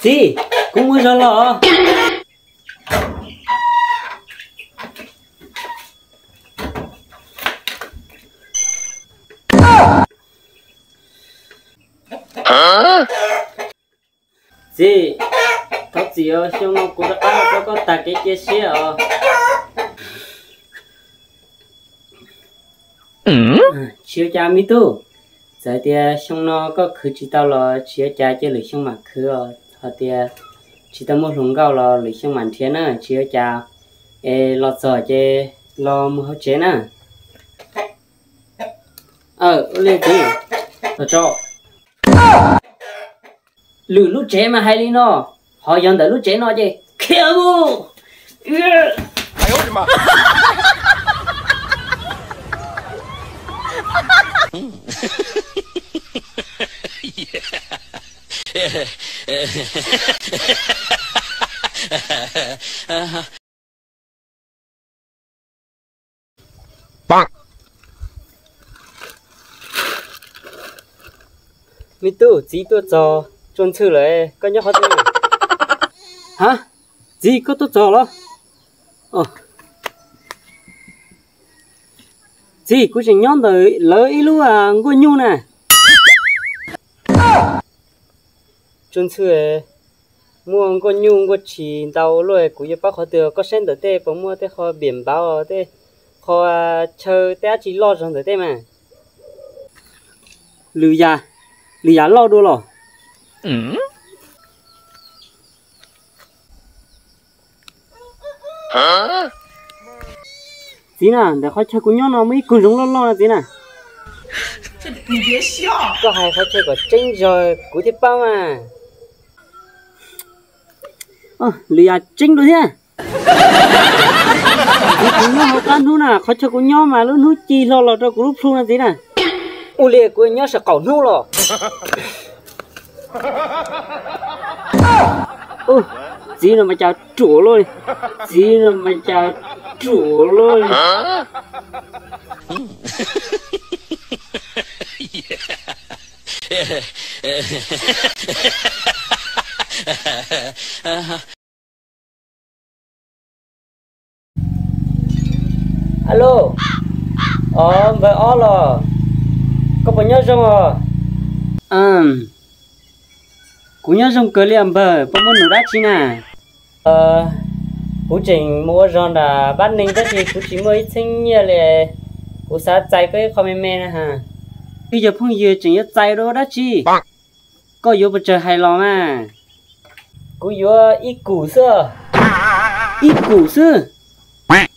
Txiv, kuv mus zog los. Txiv, thov txim os, xyoo no kuv rov qab rau koj tag kev cia siab os. Tsis ua cas me tub, txawm tias xyoo no koj khwv tsis tau los tsis ua cas, cia lwm xyoo mam khwv os. Hos tias tsis tau muaj hluas nkauj los lwm xyoo mam nrhiav na, tsis ua cas. Es los txog ces los mus hauv tsev na. Ua li txiv, tso. Lwm lub tsev mas hais li no, ho yog ntawm lub tsev no ces khiav mus. Me tub, txiv tuaj txog Tsuas Ntxhw lawm, koj nyob qhov twg? Ha, txiv, koj tuaj txog los? Txiv, kuv tseem nyob ntawm lawv ib lub nkuaj nyuj na. Tsuas Ntxhw, muaj nkuaj nyuj nkuaj tshis ntau luaj, kuv yuav paub qhov twg? Koj saib ntawm tej puas muaj tej qho npiam npauv, tej qho chaw, tej dab tsi loj zog ntawm tej mas? Lwm yam, lwm yam loj dua los? Txiv na, ntawm qhov chaw kuv nyob no muaj ib koog zoov loj loj no txiv na. Koj hais qhov chaw kom tseeb zog kuv thiaj paub mas. Lwm yam tseeb dua thiab. Txiv, kuv nyob hauv qab hnub na, qhov chaw kuv nyob mas lub hnub ci hlo los rau kuv lub plhu no txiv na. Ua li kuv nyob saum qaum hnub los. Txiv no mas cas ruam luaj li, txiv no mas cas ruam luaj li. Alo, os npawg Ob los? Koj puas nyob zoo os? Kuv nyob zoo kawg li os npawg, puas muaj num dab tsi na? Kuv tseem mus ua zog nram Pab Neeg tab sis kuv tsis muaj ib txheeb nyiaj li, kuv xav txais koj ib qho me me na has. Wb yog phooj ywg tseem yuav txais dua dab tsi? Koj yuav puas tsawg hais los mas. Kuv yuav ib kum xwb. Ib kum xwb?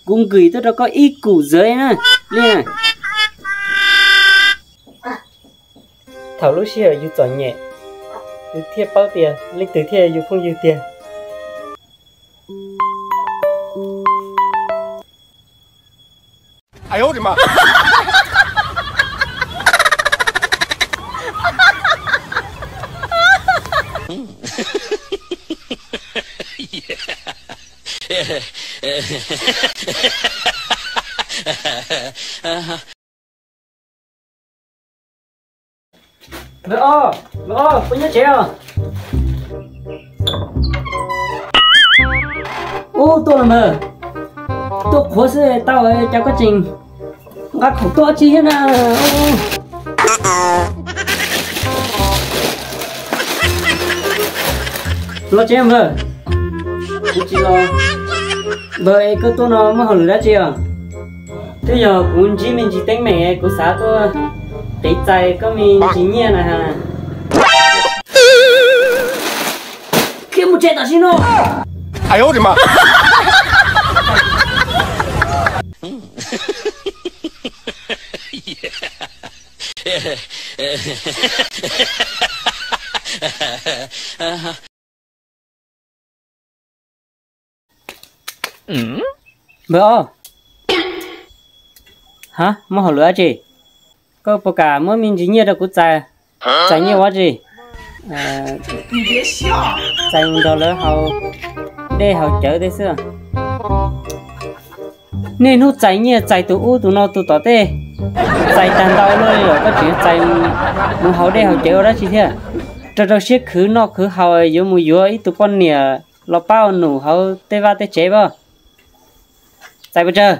Kuv nkwm tuaj rau koj ib kum zawv na, li na. Thaum lub sij hawm yus txom nyem, yus thiaj paub tias leej twg thiaj yus phooj ywg tiag. Npawg Ob, npawg Ob, puas nyob tsev os? Ub, tuaj los npawg. Tuaj qhuav xwb tau, cas koj tseem nqa khoom tuaj tsi thiab na? Los tsev npawg. Kuv tsis los. Npawg, es koj tuaj no muaj hauj lwm dab tsi os? Twb yog kuv ntsib me ntsis teeb meem, kuv xav tuaj qiv txais koj me ntsis nyiaj na. Khiav mus tsev tam sim no. Npawg Ob, ha, muaj hauj lwm dab tsi? Koj puas kam muab me ntsis nyiaj rau kuv txais? Txais nyiaj ua dab tsi? Txais nrog lawv haus dej haus cawv tej xwb. Niaj hnub txais nyiaj txais tus ub tus no tus tom tej, txais tag ntau luaj li lawm koj tseem txais mus haus dej haus cawv ua dab tsi thiab? Rau rau siab khwv noj khwv haus yuav mus yuav ib tug poj niam los pab ua num hauv tej vaj tej tsev pob. Txais pes tsawg?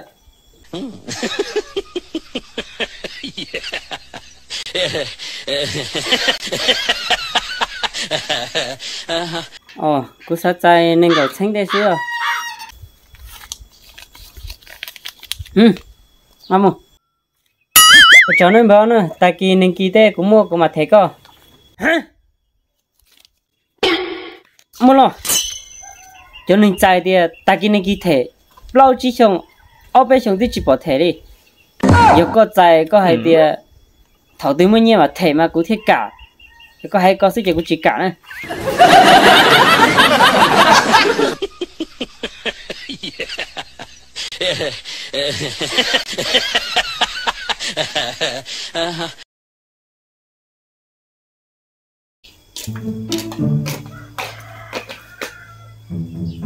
Os, kuv xav txais nees nkaum txheeb tej xwb. Mus, ua tsaug nawb npawg na, tag kis neeg kis tej kuv muaj kuv mam them koj. Muaj los, cov neeg txais tias tag kis neeg kis them, plaub tsib xyoos, ob peb xyoos twb tsis pom them li. Yog koj txais koj hais tias thaum twg muaj nyiaj mam them mas kuv thiaj kam. Yog koj hais ko xwb ces kuv tsis kam na.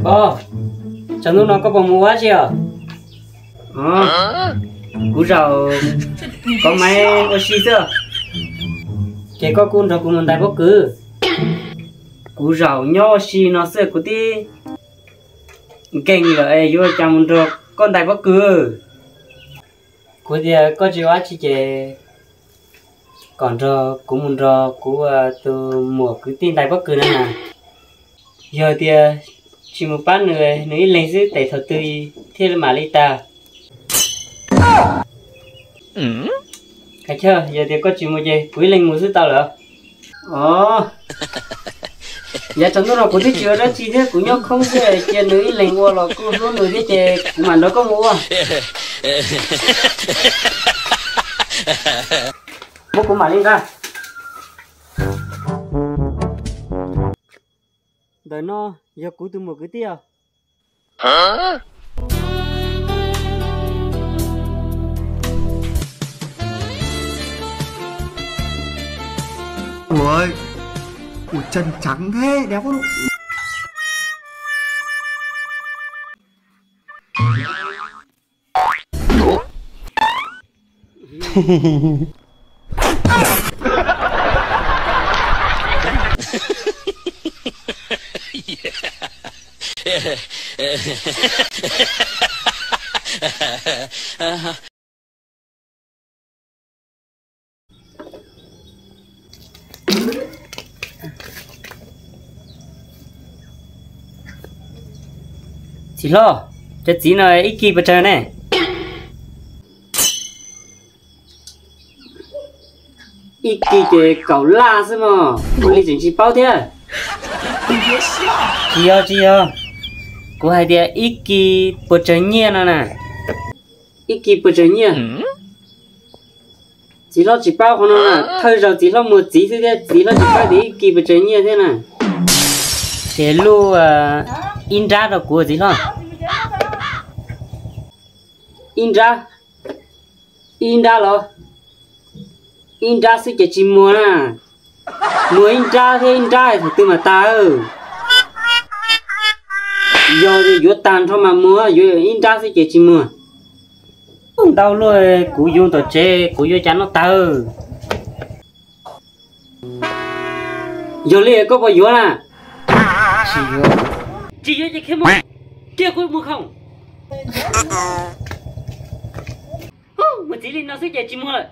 Os, tsaus ntuj no koj puas mus ua dab tsi os? Kuv zaum kov maiv ua si xwb. Ces koj kuj nrog kuv mus ntais pob kws. Kuv zaum nyob ua si no xwb kuv twb nkeeg lawm es yuav cas mus nrog koj ntais pob kws. Kuv tias koj tsis ua dab tsi ces kom nrog kuv mus nrog kuv tus muam kwv tij ntais pob kws na. Yog tias tsis mus pab nws, nws ib leeg xwb tes thaum twg thiaj mam li tag. Kav chawj, yog tias koj tsis mus ces kuv ib leeg mus xwb tau lawm. Os, yav tsaus ntuj no kuv twb tsis ua dab tsi thiab, kuv nyob khoob xwb, cia nws ib leeg ua los kuj hlub nws thiab ces kuv mam nrog koj mus ua. Muab kuv mam li nqa. Ntawm no yog kuv tus muam kwv tij os. Ua, kuv tseem ceeb thiab. Txiv hlob, cov txiv no ib kis puas tsawg ne? Ib kis ces kaum laj xwb mog, ua li tseem tsis paub thiab. Tsis yog, tsis yog, kuv hais tias ib kis puas tsawg nyiaj no na. Ib kis puas tsawg nyiaj? Txiv hlob tsis paub qhov no, thawj zaug txiv hlob muag txiv xwb thiab txiv hlob tsis paub tias ib kis puas tsawg nyiaj thiab na. Ces luj ib nrab rau kuv txiv hlob. Ib nrab, ib nrab los? Ib nrab xwb ces tsis muag na. Muag ib nrab thiab ib nrab thaum twg mam tag. Yog yuav tag nrho mas muag, yuav ib nrab xwb ces tsis muag. Ntau luaj, kuv yuav tom tsev kuv yuav cas noj tag. Yog li koj puas yuav na? Tsis yuav ces khiav mus, cia kuv mus khoom. Mus txiv li no xwb ces tsis muag lawm.